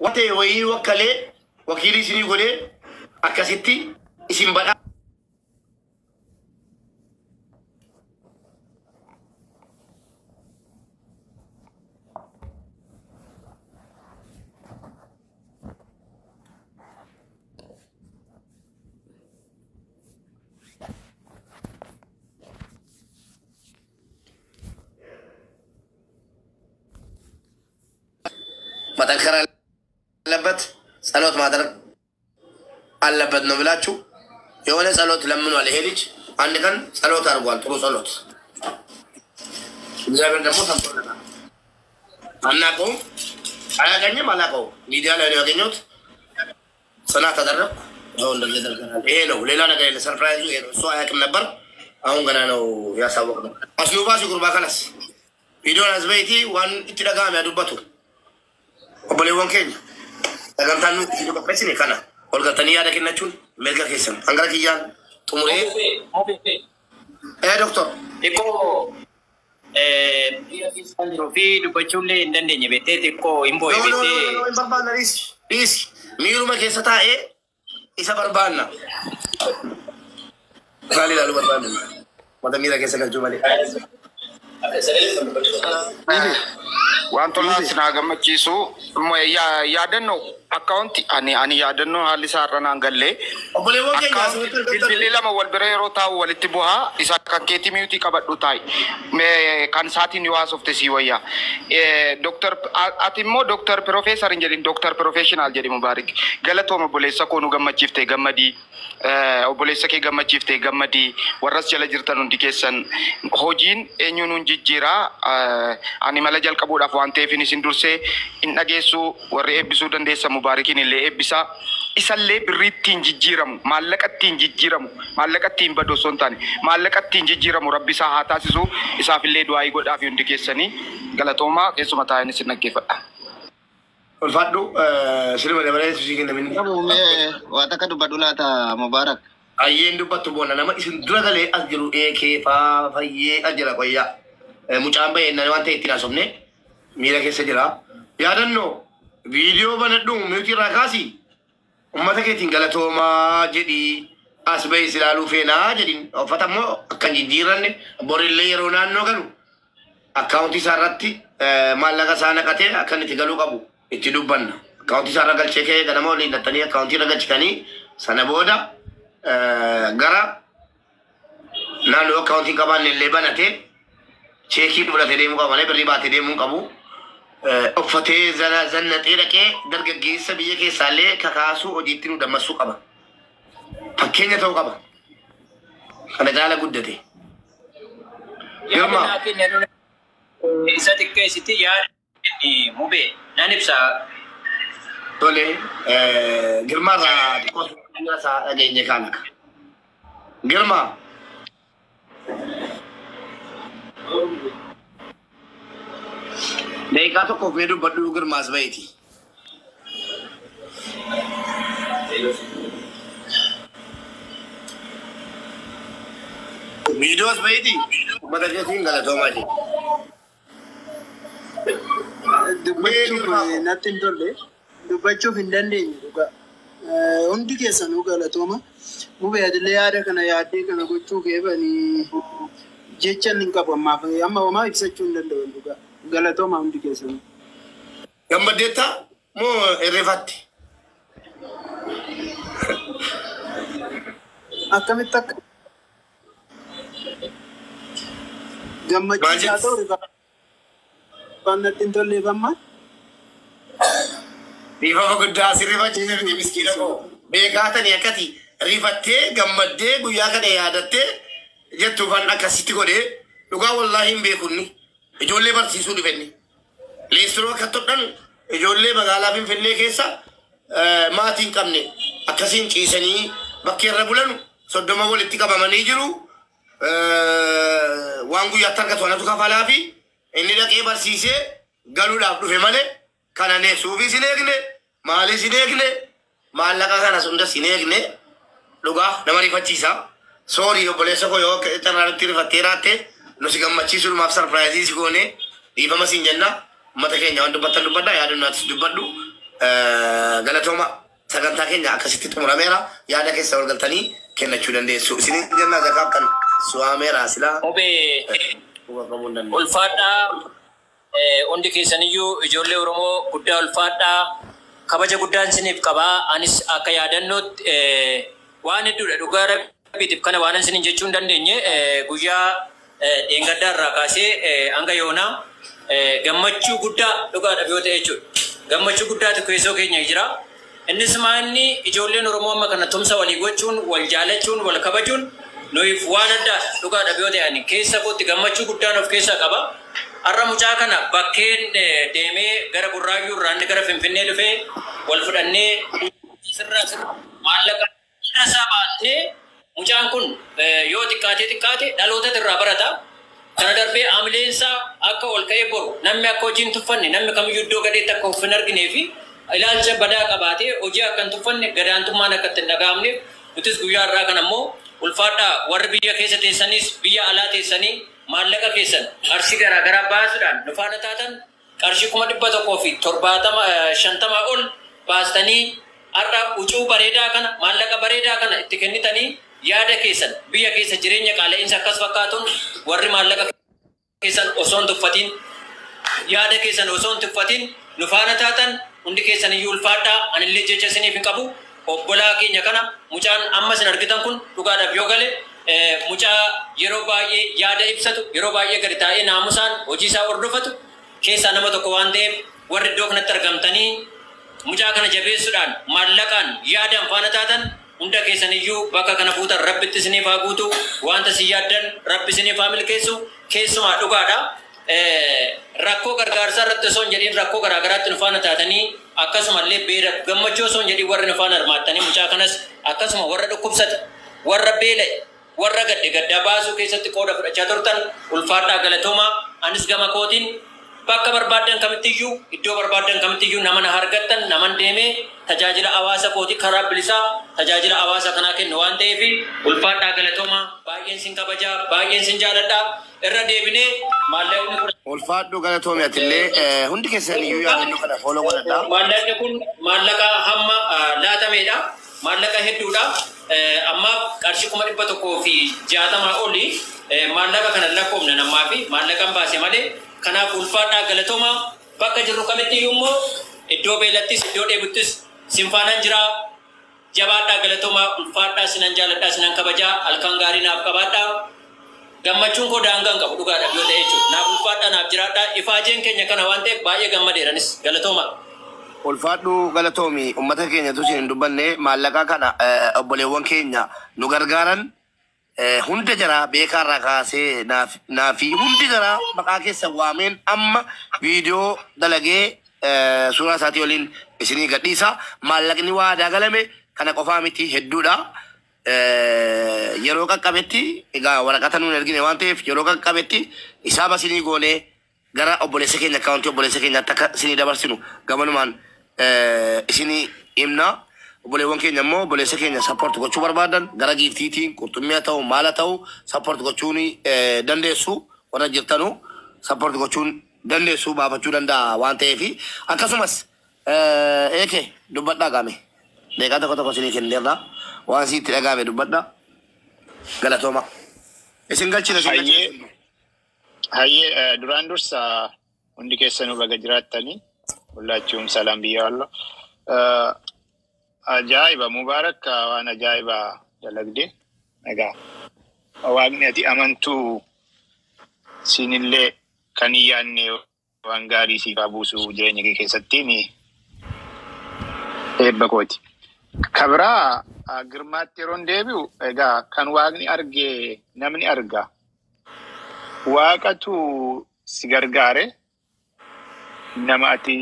Waan ta'e wayii wakkalee wakiilii isinii godhee akkasitti isin badhaa. መጠንከር አለበት፣ ጸሎት ማድረግ አለበት ነው ብላችሁ የሆነ ጸሎት ለምኗል። ይሄ ልጅ አንድ ቀን ጸሎት አድርጓል፣ ጥሩ ጸሎት። እግዚአብሔር ደግሞ ሰምቶለታል። አናውቀውም፣ አያገኝም፣ አላውቀውም። ሚዲያ ላይ ነው ያገኘሁት። ጽናት አደረግኩ። ይኸው እንደዚህ አደርገናል። ይሄ ነው፣ ሌላ ነገር የለ። Surprise ኡ ይሄ ነው። እሱ አያውቅም ነበር። አሁን ገና ነው ያሳወቅነው። አስኑባ ሲጉርባ ከለስ viidiyoon as bahitii waan itti dhaga'ame dubbatu. Obboleewwan keenya, sagantaan nuti isin qopheessine kana. Ol galtanii yaada kennachuun mirga keessan. Hangara kiyyaan xumuree. Ee doktor. Xiqqoo biyya keessa jiruu fi dubbachuullee hin dandeenye beektee, xiqqoo hin boo'e No, no, no, beektee. No, hin barbaanna, dhiisi. Dhiisi. Miiruma keessa taa'ee isa barbaanna. Maal ilaaluu barbaanna? Wanta miira keessa galchuu malee. Waan tolaas naa gammachiisu yaadannoo akkaawunti ani yaadannoo haalli isaa irra naan gallee. Obboleewwan keenya Akkaawunti asirratti argattan. Bilbilli lama wal bira yeroo taa'u walitti bu'aa, isa kan keetii mute qabadhu taa'i. Kan isaatiin yoo haasofte sii wayyaa. Doktar, ati immoo doktar professor hin jedhin, doktar professional jedhi. Mubaarik. Galatooma obboleessa koo, nu gammachiifte, gammadii. Obboleessa kee gammachiifte, gammadii. Warras jala jirtan hundi keessan, hojiin eenyuun nun jijjiiraa. Ani mala jalqabuudhaaf waan ta'eef isin dursee hin dhageessu. Warri eebbisuu dandeessa Mubaarikiin illee eebbisaa. Isallee birrii ittiin jijjiiramu, maallaqa ittiin jijjiiramu, maallaqa ittiin badu osoo hin taane maallaqa ittiin jijjiiramu rabbi isaa haa taasisu. Isaaf illee du'aayii godhaaf hundi keessanii. Galatoomaa, keessuma taa'een isin dhaggeeffadha. Ulfaadhu, silma dabalee sii kennamin. Qabu mee waa takka dubbadhu laata, Mubaarak. Ayyeen dubbattu boona nama isin dura galee as jiru eekee faa fayyee as jira qoyyaa. Mucaan bahee waan ta'e ittiin haasofne, miira keessa jira. Yaadannoo, viidiyoo banadhu, mute irraa kaasi. Uummata keetiin galatoomaa jedhii, as bahee si ilaaluu feenaa jedhiin. Uffata immoo akka hin jijjiiranne, borillee yeroo naannoo galu akkaawuntii isaa irratti maallaqa isaa naqatee akka inni itti galuu qabu itti dubbanna. Akkaawuntii isaa irra galchee ka'ee ganama waliin hidhattanii akkaawuntii irra galchitanii, sana booda gara naannoo akkaawuntii hin qabaanne illee banatee cheekii fudhatee deemuu qaba malee birrii baatee deemuu hin qabu. Uffatee zannaxee dhaqee dargaggeessa biyya keessaallee kakaasuu, hojiitti nu dammassuu qaba. Fakkeenya ta'uu qaba. Kana caala guddate. Girma. Yaada keenya isa xiqqeessiti, yaada mubee nan ibsa. Tole, Girmaarraa xiqqoo isaa dhageenye kaana. Girma. Daqiiqaa tokkoof mee dubbadhu, Girmaas baheeti. Viidiyoos baheeti. Uummata keetiin galatoomaa jedhe. Dubbachuuf natti hin tolle. Dubbachuuf hin dandeenye dhugaa. Hundi keessanuu galatooma. Mubee, adillee yaada kana yaaddee kana gochuu keefanii jecha hin qabu ammaaf. Amma homaa ibsachuu hin danda'u dhugaa. Galatooma hundi keessanuu. Gammaddeetta moo irreefatti? Akkamitti akka gammachiisaa ta'u rifaan natti hin tolleef amma. Dhiifama guddaa, si rifachiise miti, miskiina koo. Beekaatanii akkati rifattee gammaddee guyyaa kana yaadattee jettuufan akkasitti godhee dhugaa, wallaahi hin beekunni. Ijoollee barsiisuu dhufenni. Leestiroo akka todhan ijoollee magaalaa Finfinnee keessa maatii hin qabne akkasiin ciisanii bakkee irra bulanu 30 walitti qabamanii jiru. Waan guyyaatti argatu anatu kafalaa fi inni dhaqee barsiisee galuudhaaf dhufe malee kana ne suufis hin eegne, maalis hin eegne, maallaqa kanas hundas hin eegne. Dhugaa nama rifachiisa. Sorry obboleessa koo, yoo akka carraatti rifattee raatte, nu si gammachiisuudhumaaf surprise si goone, dhiifama siin jenna. Uummata keenya waan dubbattan dubbadha, yaadannoo atis dubbadhu. Galatooma, sagantaa keenya akkasitti xumurameera. Yaada keessa ol galtanii kennachuu dandeessu. Isin jennaa zakaaf kan su'aameera silaa Mubee quba qabuu hin dandeenye. Ulfaadhaa, hundi keessaniyyuu ijoollee Oromoo guddaa ulfaadhaa, kabaja guddaan isiniif qabaa. Anis akka yaadannootti waan hedduudha, dhugaa rabbiitiif kana waan isiniin jechuu hin dandeenye. Guyyaa dheengaddaa irraa kaasee hanga yoonaa gammachuu guddaa, dhugaadhaaf yoo ta'e jechuudha. Gammachuu guddaatu keessoo keenya jira. Innis maanni ijoolleen Oromoo amma kana tumsa walii gochuun, wal jaalachuun, wal kabajuun nuyiif waan addaadha. Dhugaadhaaf yoo ta'e ani keessa kootti gammachuu guddaan of keessaa qaba. Har'a mucaa kana bakkeen deemee gara Burraayyuu irraa inni gara Finfinnee dhufee wal fudhannee sirra maallaqa isaa baasnee, mucaan kun yoo xiqqaatee xiqqaate dhaloota irraa barata. Kana darbee amileensaa akka ol ka'ee boru namni akka hojii hin tuffanne, namni kamiyyuu iddoo gadeetti akka of hin arginee fi ilaalcha badaa qabaatee hojii akka hin tuffanne, gadaantummaan akka itti hin dhaga'amneef, nutis guyyaa irraa kana immoo ulfaadhaa, warri biyya keessa teessanis biyya alaa teessanii maallaqa keessan qarshii garaa garaa baasuudhaan nu faana taatan, qarshii 170,000 50 ol baastanii har'a huccuu bareedaa kana, maallaqa bareedaa kana itti kennitanii, yaada keessan biyya keessa jireenya qaala'insa akkas fakkaatuun warri maallaqa keessan osoo hin tuffatiin, yaada keessan osoo hin tuffatiin nu faana taatan, hundi keessan iyyuu ulfaadhaa. Anillee jecha isiniif hin qabu. Obbolaa keenya kana, mucaan amma isin argitan kun dhugaadhaaf yoo gale mucaa yeroo baay'ee yaada ibsatu, yeroo baay'ee gadi taa'ee naamusaan hojii isaa hordofatu keessaa nama tokko waan ta'eef, warri iddoo kanatti argamtanii mucaa kana jabeessuudhaan maallaqaan yaadaan faana taatan, hunda keessan iyyuu bakka kana fuutan Rabbitti isiniif haa guutu, wanta isin yaaddan Rabbi isiniif haa milkeessu. Keessumaa dhugaadha. Rakkoo gargaarsaa irratti osoo hin jedhin rakkoo garaa garaatti nu faana taatanii, akkasumallee beera gammachuu osoo hin jedhin warri nu faana hirmaattanii, mucaa kanas akkasuma warra dhukkubsate, warra beela'e, warra gadde gaddaa baasuu keessatti qooda fudhachaa turtan, ulfaadhaa, galatoomaa. Anis gama kootiin bakka barbaaddan kamittiyyuu, iddoo barbaaddan kamittiyyuu nama na argattan naman deemee tajaajila hawaasa kootii karaa bilisaa tajaajila hawaasa kanaa kennu waan ta'eef, ulfaadhaa, galatoomaa. Baay'een sin kabajaa, baay'een sin jaaladhaa. Irra deebinee maallaqni kun Ulfaadhu, galatoomi atillee. Hundi keessan iyyuu yaadannoo kana follow godhadhaa. Maallaqni kun maallaqa hamma laatameedha. Maallaqa hedduudha. Ammaaf qarshii 160,000 oli maallaqa kana lakkoofne ammaa fi maallaqan baase malee. Kanaaf ulfaadhaa, galatoomaa. Bakka jirru kamitti iyyuu immoo iddoo beelattis iddoo dheebuttis sin faanaan jiraa. Jabaadhaa, galatoomaa, ulfaadhaa, sinan jaaladhaa, sinan kabajaa, halkan gaarii naaf qabaadhaa. Gammachuun koo daangaa hin qabu, dhugaadhaaf yoo ta'e jechuudha. Naaf ulfaadhaa, naaf jiraadhaa. Ifaajeen keenya kana waan ta'eef baay'ee gammadeeranis, galatoomaa. Ulfaadhu, galatoomi. Uummata keenyatu isin hin dubbanne, maallaqa kana obboleewwan keenya nu gargaaran hunda jaraa beekaarraa kaasee naafi hundi jaraa maqaa keessa waameen amma viidiyoo dalagee suuraa isaatii waliin isinii gadhiisa. Maallaqni waadaa galame kana qofaa miti, hedduudha. Yeroo qaqqabetti egaa waraqata nuun ergine waan ta'eef, yeroo qaqqabetti hisaaba isinii goonee gara obboleessa keenya, akkaawuntii obboleessa keenyaatti akka isinii dabarsinu gamanumaan isinii himna. Obboleewwan keenya immoo obboleessa keenya support gochuu barbaadan gara giiftiitiin qurxummii haa ta'u, maal haa ta'u, support gochuun dandeessu. Warra jirtanu support gochuun dandeessu, baafachuu danda'a waan ta'eef. Akkasumas eeke dubbadhaa qaame deeqaa tokko tokko isinii kenneerra, waan sitti dhagaame dubbadha. Galatooma, isin galchina, isin Hayyee. galchina. Hayyee, duraan dursa hundi keessanuu baga jiraattanii, ሁላችሁም ሰላም ብያለሁ። Ajaa'iba, Mubaarak, waan ajaa'iba dalagde. Egaa waaqni ati amantuu siinillee kan hin yaadne waan gaarii siif haa buusu jireenya kee keessattiin eebba kooti. Kabraa Girmaatti yeroon deebi'u, egaa kan waaqni arge namni arga. Waaqatu si gargaare, nama ati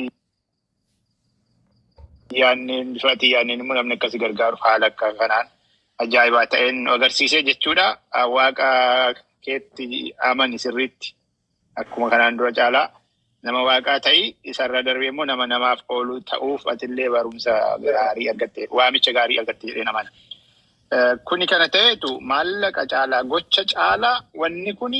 yaadneen, bifa ati yaadneen immoo namni akka si gargaaru haala akka kanaan ajaa'ibaa ta'een nu agarsiise jechuudha. Waaqa keetti amani sirriitti, akkuma kanaan dura caalaa nama waaqaa ta'i, isarra darbee immoo nama namaaf oolu ta'uuf atillee barumsa gaarii argatte, waamicha gaarii argatte jedhee amana. Kuni kana ta'eetu maallaqa caalaa, gocha caalaa wanni kuni